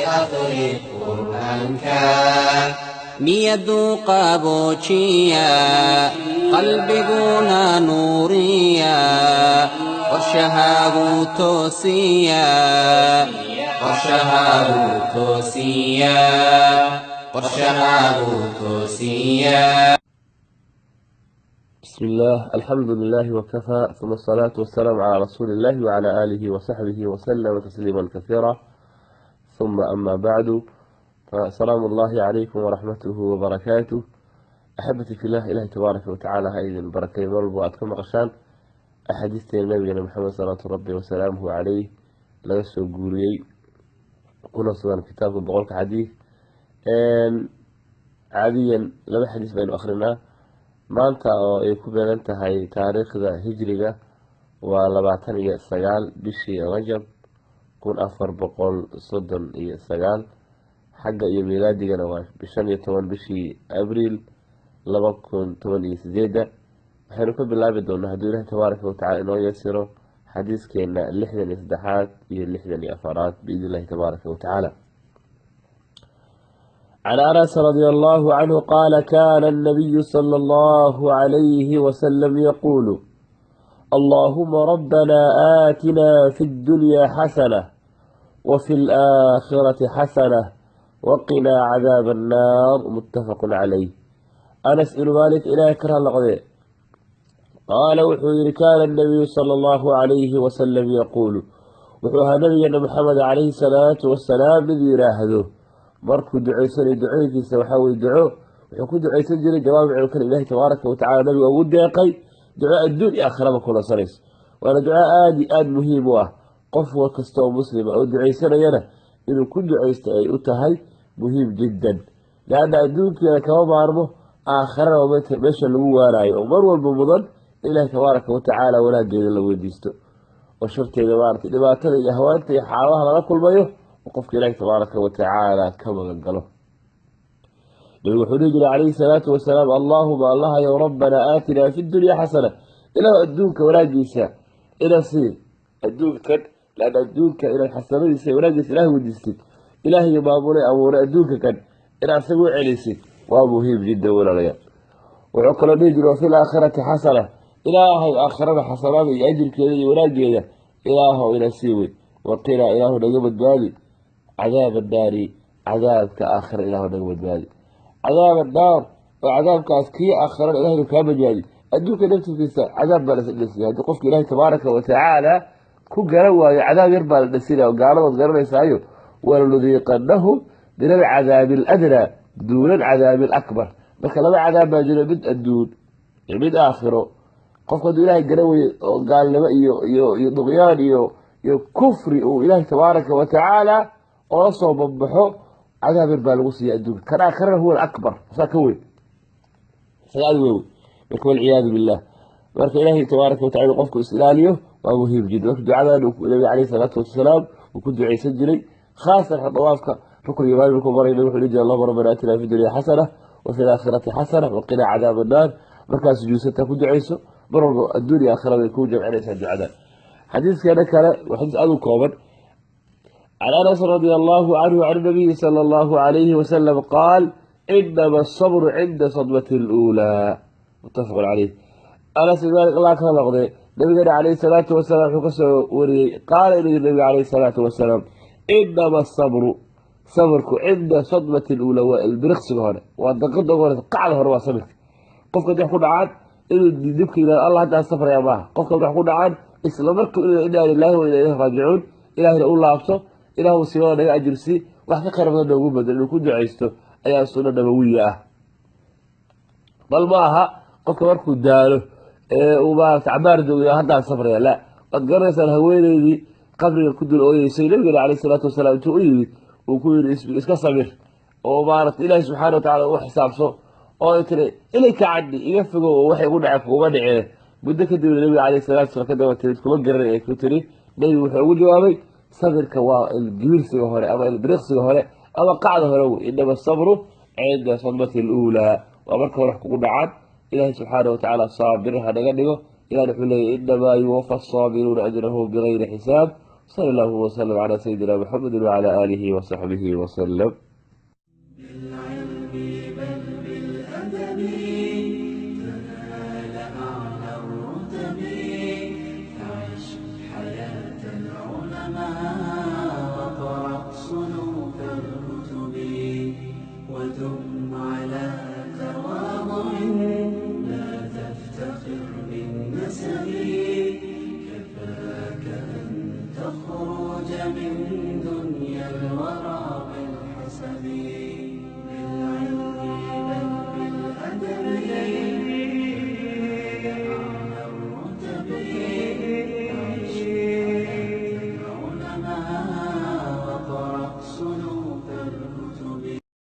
Akhri Qur'aanka. Niyaduu qaboojiya, qalbiguna nuuriya, qorshahaaguu toosiya, qorshahaaguu toosiya, qorshahaaguu toosiya. بسم الله، الحمد لله وكفى، ثم الصلاة والسلام على رسول الله وعلى آله وصحبه وسلم تسليما كثيرا، ثم أما بعد، فسلام الله عليكم ورحمته وبركاته. أحبتي في الله، إلهي تبارك وتعالى ha idin barakeeyo. Meel walbo aad ka maqashaan axaadiisteen nabigeena Maxamed salawaatu rabbi wasalaamuhu caleyh laga soo guuriyey, kuna sugan kitaabka 100-ka xadiis, caadiyan laba xadiis baynu akrinaa. Maanta oo ay ku beegan tahay taariikhda hijriga waa 29 bishii Rajab 1439, xagga iyo miilaadigana waa 15 bishii Abriil 2018-da. Waxaynu ka bilaabi doonaa, hadduu Ilahi tabaaraka watacala inoo yasiro, xadiiskeena 63aad iyo 64aad biidn illahi tabaaraka watacaala. عن أنس رضي الله عنه قال: كان النبي صلى الله عليه وسلم يقول: اللهم ربنا آتنا في الدنيا حسنة وفي الآخرة حسنة وقنا عذاب النار. متفق عليه. Anas ibnu Maalik, Ilaahay ka raali noqdee, qaala, wuxuu yihi: كان النبي صلى الله عليه وسلم يقول, wuxuu ahaa nabigeena Maxamed calayhi salaatu wasalaam mid yidhaahdo markuu duceysanay. Ducooyinkiisa waxaa weye duco wuxuu ku duceysan jiray jawaamicu kale Ilahi tabaaraka watacala nabiga ugu deeqay, duco adduun iyo aakhiraba kulansanayso. Waana duco aada iyo aada muhiim u ah, qof kasta oo muslima oo duceysanayana inuu ku duceysto ay u tahay muhiim jiddan, lianna adduunkiina kama maarmo, aakhirana waa meesha lagu waaraayo oo mar walba mudan Ilaahi tabaaraka watacaala wanaageeda la weydiisto oo sharteeda, maaragtay, dhibaatada iyo hawaanta iyo xaaladaha lala kulmayo oo qofka Ilaahi tabaaraka watacaala ka magan galo. Nabigu wuxuu dhihi jiray calayhi salaatu wasalaam: اللهم, Allahayow, ربنا آتنا في الدنيا حسنة, ilaah adduunka wanaagiisa ina sii, adduunkan, laanna adduunka inaad xasanadiisa wanaagiisa Ilaah weydiistid, Ilaahayo maamulay abuuray adduunka kan inaad isaga u celisid waa muhiim jiddan, walaalayaal. Wuxuu kaloo dhihi jiray: وفي الآخرة حسنة, Ilaahay aakhirada xasanada iyo ajirkeeda iyo wanaageeda Ilaahow ina sii wey, وقنا, Ilaahu naga badbaadi, عذاب النار, cadaabka aakhira Ilaahu naga badbaadi. عذاب النار oo cadaabkaas kii aakhirana Ilahnu kaa badbaadi. Adduunka naftirkiisa cadaab baa la dhasiya haddii qofka Ilaahay tabaaraka watacaala ku garan waayo, cadaab yar baa la dhasinaya oo gaaladood garanaysaayo: ولنذيقنهم من العذاب الأدنى دون العذاب الأكبر. Marka laba cadaab baa jiro, mid adduun iyo mid aakhiro. Qofka hadduu Ilahay garan wayo oo gaalnimo iyo duqyaan iyo kufri uu Ilaahay tabaaraka watacaala oola soo banbaxo, cadaab yar baa lagu siiya adduunka. Kan aakhirana هو الأكبر, saa ka weyn, isaga aad weyn. Marka والعياذ بالله. Marka Ilaahay tabaaraka watacala qofku is ilaaliyo waa muhiim jidda. Marka ducadan nabiga caleyhi salaatu wasalaam uu ku duceysan jiray, khaasan dawaafka rukniga maali markuu maray, nabi wuxuu dhihi jiray: اللهم ربنا آتنا في الدنيا حسنة وفي الآخرة حسنة وقنا عذاب النار. Markaa sujuudsantaa ku duceyso mar walba, adduun iyo aakhira bay kuu jamcinaysaa ducadan. Xadiiskeena kale waa xadiis aad u kooban. عن أنس رضي الله عنه عن النبي صلى الله عليه وسلم قال: إنما الصبر عند صدمة الأولى. متفق عليه. Anas ibn Maalik, Allah ka noqday, nabigeena caleyhi salaatu wasalaam wuxuu kasoo wariyey, qaala, inuu yiri nabiga caleyhi salaatu wasalaam: إنما الصبر, sabrku, عند صدمة الأولى, waa ilbiriqsiga hore, waa daqiiqda ugu horeysa, qacda hore waa sabirka. Qofka wax ku dhacaan inuu dibka yidhahdo "Allah, haddaan safraya" maaha. Qofka wax ku dhacaan isla marka inuu إنا لله وإنا إليه راجعون, Ilahina u laabto, Ilah musiibada naga ajirsii, wax ka khayr badan noogu bedel, inuu ku ducaysto ayaa sunno nabawiya ah. Bal ma aha qofka markuu daalo ee uu maarata cabaar joogayo "haddaan safraya". La, waad garanaysaan haweeneydii qabriga ku dul ooyeysay, nabigeena caleyhi salaatu wasalaam intuu u yimid uu ku yidhi "Iska sabir oo maarata Ilaahi subxaana watacala u xisaabso", oo ay tiri "إليك عني", iga fogow oo waxay ugu dhacay kuguma dhiceen. Muddo kadibna nabiga caleyhi salatu wasalaam ka daba timid, "Kuma garanay", ay ku tiri. Nabigu wuxuu ugu jawaabay: sabirka waa ilgibirsiga hore ama ilbiriqsiga hore ama qacda hore wey. إنما الصبر عند صدمة الأولى, waa marka hore wax kugu dhacaan. Ilaahay subxaana watacaala saabir ha naga dhigo. Ilahi wuxuu leeyay: إنما يوفى الصابرون أجرهم بغير حساب. Sala allahu wasalam calaa sayidina Muxamedi wacalaa aalihi wasaxbihi wasalam.